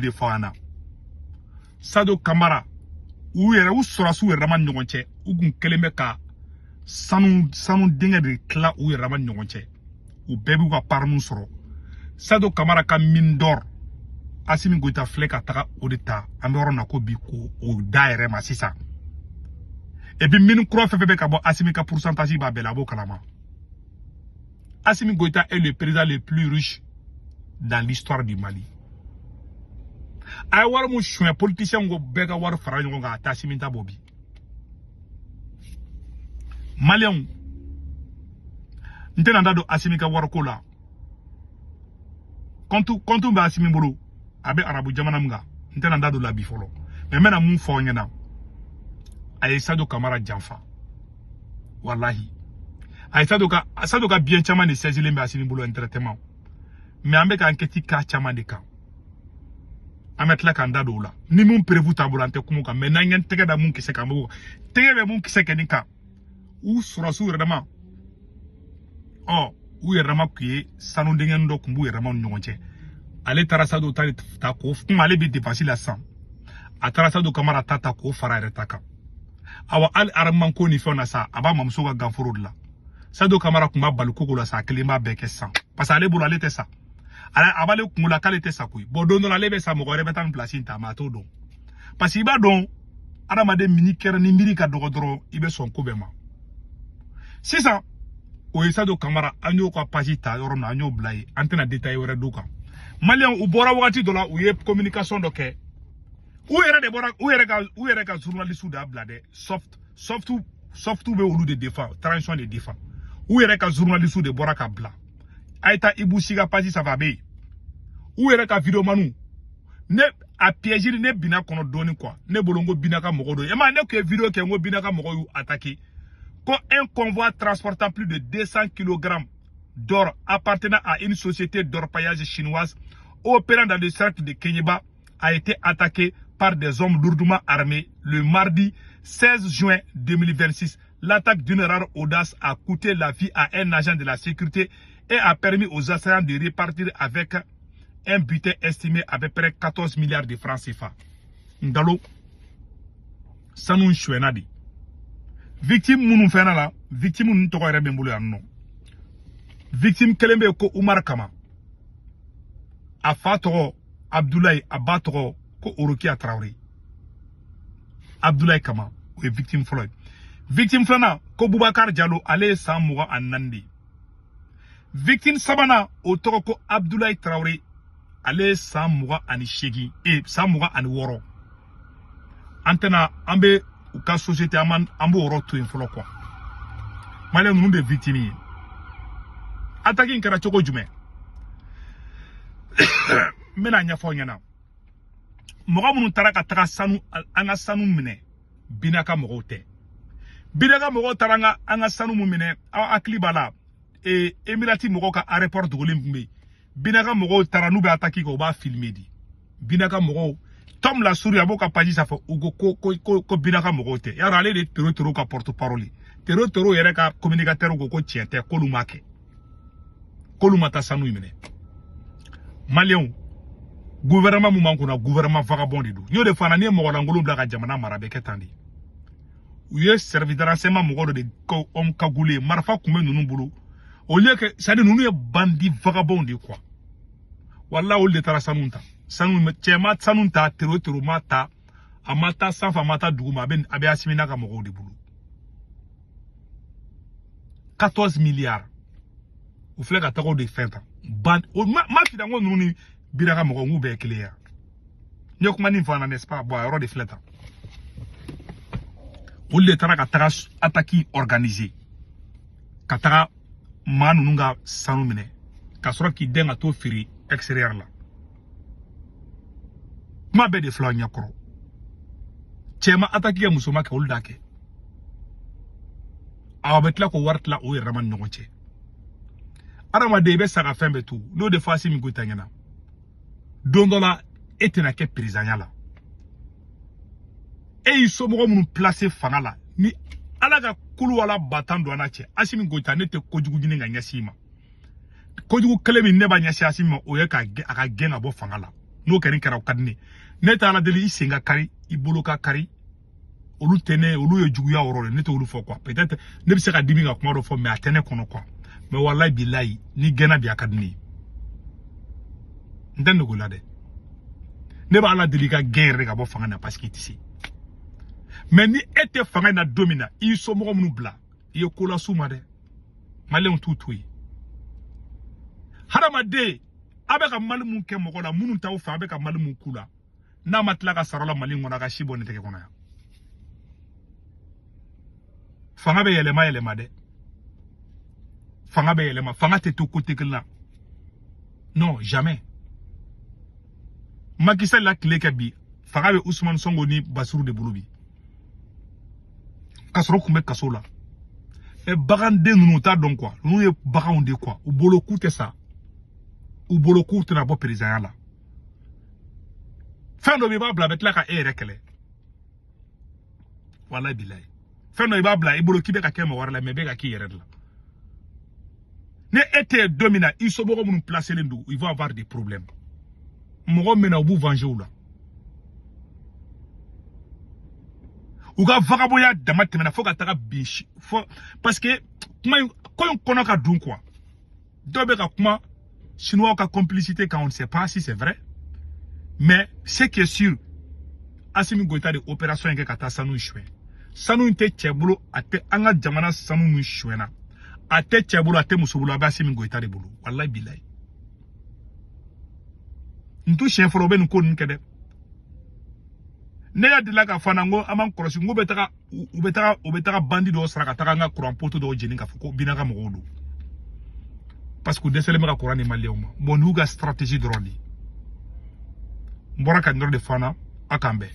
De fɔ an na, Sadio Kamara, u yɛrɛ, u sɔrɔsiw yɛrɛ dama ni ɲɔgɔn cɛ, u kun kɛlen bɛ ka sanu dingɛ de tila u yɛrɛ dama ni ɲɔgɔn cɛ. U bɛɛ b'u ka part min sɔrɔ. Sadio Kamara ka mine d'or, Asimi Goyita filɛ ka taga o de ta. An bɛ yɔrɔ min na ko bi, ko o da yɛrɛ ma sisan. Et puis mine kura fɛn fɛn bɛ ka bɔ, Asimi ka pourcentage b'a bɛɛ la, a b'o kalama. Asimi Goïta est le président le plus riche dans l'histoire du Mali. A ye wari mun suɲɛ, politicien ko bɛɛ ka wari fara ɲɔgɔn kan, a tɛ Asimi ta bɔ bi. Maliyɛnw, n tɛna n da don Asimi ka wariko la. Compte bɛ Asimi bolo, a bɛ arabu jamana min kan, n tɛna n da don la bi fɔlɔ. Mais n bɛna mun fɔ aw ɲɛna? A ye Sadio Kamara janfa. Walahi, a ye Sadio ka biens caman de saisilen bɛ Asimi bolo indirectement. Mais an bɛ ka enquête k'a caman de kan, an bɛ tila k'an da don o la. Ni mun preuve t'an bolo, an tɛ kuma o kan. Mais n'an ye tɛgɛ da mun kisɛ kan, an b'o tɛgɛ bɛ mun kisɛ kɛ nin kan. U sɔrɔsiw yɛrɛ dama, ɔ u yɛrɛ dama tun ye sanu denkɛnin dɔ kun b'u yɛrɛ dama ni ɲɔgɔn cɛ. Ale taara Sadio ta ta k'o komi ale bɛ dépense la sisan, a taara Sadio Kamara ta ta k'o fara a yɛrɛ ta kan. Awa, hali armement ko ni fɛnw na sa, a b'a mamuso ka ganforo de la. Sadio Kamara tun b'a bali koko la sa, a kelen b'a bɛɛ kɛ sisan, parce que ale bolo, ale tɛ sa. A b'ale kungo la k'ale tɛ sa koyi. Bon, don dɔ la ale bɛ sa, mɔgɔ wɛrɛ bɛ taa nin place in ta, mais a t'o dɔn, parce que i b'a dɔn, adamaden min n'i kɛra ni miiri ka dɔgɔ dɔrɔn, i bɛ sɔn ko bɛɛ ma. Sisan o ye Sadio Kamara, an y'o ka page ta yɔrɔ min na, an y'o bila yen, an tɛna détail wɛrɛ d'o kan. Maliyɛnw, u bɔra wagati dɔ la, u ye communication dɔ kɛ. U yɛrɛ de bɔra, u yɛrɛ ka journaliste de y'a bila dɛ. Soft bɛ olu de défend, transition de défend. U yɛrɛ ka journaliste de bɔra ka bila. A ye taa Ibou Sy ka page sanfɛ, a bɛ yen. U yɛrɛ ka vidéoman, ne a piège, ne binna kɔnɔ dɔɔni quoi. Ne bolo n ko Bina ka mɔgɔ dɔ ye. E ma ne tun ye vidéo kɛ, n ko Bina ka mɔgɔw y'u attaqué, ko un convoi transportant plus de 200 kg d'or appartenant à une société d'orpaillage chinoise opérant dans le cercle de Kéniéba a été attaqué par des hommes lourdement armés le mardi 16 juin 2026. L'attaque d'une rare audace a coûté la vie à un agent de la sécurité et a permis aux assaillants de repartir avec un butin estimé à peu près 14 milliards de francs CFA. Ndalo, sanu suɲɛna de. Victime minnu fɛnɛ la, victime ninnu tɔgɔ yɛrɛ bɛ n bolo yan nɔ. Victime kelen bɛ yen ko Umar Kama, a fa tɔgɔ Abdulayi, a ba tɔgɔ ko Orokiya Tarawele. Abdulayi Kama, o ye victime fɔlɔ ye. Victime filanan ko Bubakar Jalo, ale ye san 24 de ye. Victime sabanan, o tɔgɔ ko Abdulayi Tarawele, ale ye san 28, e san 26. An tɛna an bɛ u ka société, an b'an an b'o yɔrɔ to yen fɔlɔ quoi. Maliyɛn, ninnu de ye victime ye. Attaque in kɛra cogo jumɛn? N bɛna ɲɛfɔ aw ɲɛna. Mɔgɔ minnu taara ka taga sanu, an ka sanu minɛ, Bina ka mɔgɔw tɛ. Bina ka mɔgɔw taara an ka sanu mun minɛ, aw hakili b'a la, Emirati mɔgɔw ka aéroport dogolen tun bɛ yen. Bina ka mɔgɔw taara, n'u bɛ attaque kɛ, u b'a filmer de. Bina ka mɔgɔw, Tom la souris, a b'o ka page sanfɛ, u ko ko Bina ka mɔgɔw tɛ. Yarɔ, ale de Tero Tero ka porte parole ye. Tero Tero yɛrɛ ka communicateur ko ko tiɲɛ tɛ, k'olu ma kɛ, k'olu ma taa sanu minɛ. Maliyɛnw, gouvernement mun b'an kunna, gouvernement vagabond de don. N y'o de fana, n'i ye mɔgɔ lankolon bila ka jamana mara, a bɛ kɛ tan de. U ye service de renseignement mɔgɔ dɔ de ko homme cagoulé ye, marifa kun bɛ ninnu bolo. Au lieu que, c'est à dire, ninnu ye bandit vagabond de ye quoi. Walahi, olu de taara sanu ta. Sanu cɛ ma sanu ta, Tero Tero ma ta, a ma taa sanfɛ, a ma taa dugu ma, a bɛ Asimi n'a ka mɔgɔw de bolo. 14 milliards, u filɛ ka taga o de fɛn ta. Ban o ma f'i ko ninnu ni Bira ka mɔgɔw, n k'u bɛɛ ye kelen ye. N ye kuma nin fɔ an na, n'est-ce pas? Bon, a yɔrɔ de filɛ tan. Olu de taara ka taga attaque organiser, ka taga maa ninnu ka sanu minɛ, ka sɔrɔ k'i dɛn ka t'o feere extérieur la. Kuma bɛɛ de filɛ aw ɲɛkɔrɔ. Cɛ ma attaque kɛ, muso ma kɛ, olu d'a kɛ. Aw bɛ tila k'o wari tila o yɛrɛ dama ni ɲɔgɔn cɛ. Adamaden, i bɛ sa ka fɛn bɛɛ to. N'o de fɔ Asimi Goyita ɲɛna, don dɔ la e tɛna kɛ président la. E y'i somɔgɔ minnu place fanga la, ni Ala ka kulu wala ba tan don an n'a cɛ. Asimi Goyita, ne tɛ kojugu ɲini ka ɲɛsin i ma. Kojugu kelen min ne b'a ɲɛsin Asimi ma, o ye ka a ka gɛn ka bɔ fanga la. N'o kɛra kɛra o ka di ne. Ne t'a la deli i sen ka kari, i bolo ka kari. Olu tɛ ne, olu ye juguya yɔrɔ de, ne t'olu fɔ quoi. Peut-être ne bɛ se ka dimi ka kuma dɔ fɔ, mais a tɛ ne kɔnɔ quoi. Mais walayi bilayi, ni gɛnna bi a ka di ne ye. N tɛ nɔgɔ la dɛ. Ne b'a la deli ka gɛn yɛrɛ ka bɔ fanga na parce que i tɛ se. Mais ni e tɛ fanga in na don min na, i somɔgɔ minnu bila, i ye ko las'u ma dɛ. Maliyɛnw t'u to yen. Hadamaden, a bɛ ka mali mun kɛ mɔgɔ la, minnu t'aw fɛ, a bɛ ka mali mun k'u la, n'a ma tila ka sara la Mali in kɔnɔ, a ka si bɔ ne tɛgɛ kɔnɔ yan. Fanga bɛ yɛlɛma yɛlɛma dɛ. Fanga bɛ yɛlɛma, fanga tɛ to côté kelen na. Non, jamais. Macky Sall la tile kɛ bi, fanga bɛ Ousmane Sonko ni Bassirou de bolo bi. K'a sɔrɔ u tun bɛ kaso la. Mais baganden ninnu t'a dɔn quoi. Ninnu ye baganw de quoi. U bolo k'u tɛ sa. U bolo k'u tɛna bɔ présidentya la. Fɛn dɔ bɛ i b'a bila a bɛ tila ka e yɛrɛ kɛlɛ. Walayi bilayi. Fɛn dɔ i b'a bila i bolo k'i bɛ ka kɛ mɔgɔ wɛrɛ la, mais i bɛ ka k'i yɛrɛ de la. Ni e tɛ yen don min na, i somɔgɔ minnu placelen don, ils vont avoir des problèmes. Mɔgɔ min na u b'u venger u la. U ka vagabond dama tɛmɛna fo ka taga bin fo parce que kuma in ko in kɔnɔ ka dun quoi. Dɔw bɛ ka kuma chinois ka complicité kan, on ne sait pas si c'est vrai. Mais ce qui est sûr, Assimi Goïta de opération in kɛ ka taa sanu suɲɛ. Sanu in tɛ cɛ bolo, a tɛ an ka jamana sanu min suɲɛna. A tɛ cɛ bolo, a tɛ muso bolo, a bɛ Assimi Goïta de bolo. Walayi bilayi. N t'u siɲɛ fɔlɔ u bɛ nin ko ninnu kɛ dɛ. Ne y'a delila k'a fɔ an na n ko an b'an kɔlɔsi n ko bɛ taga bandi dɔw sara ka taga an ka kuran poto dɔw jeni k'a fɔ ko bina ka mɔgɔw don. Parce que u dɛsɛlen bɛ ka kuran di maliyɛnw ma. Bon, n'u ka stratégie dɔrɔn de ye. N bɔra ka nin dɔrɔn de fɔ an na, a k'an bɛn.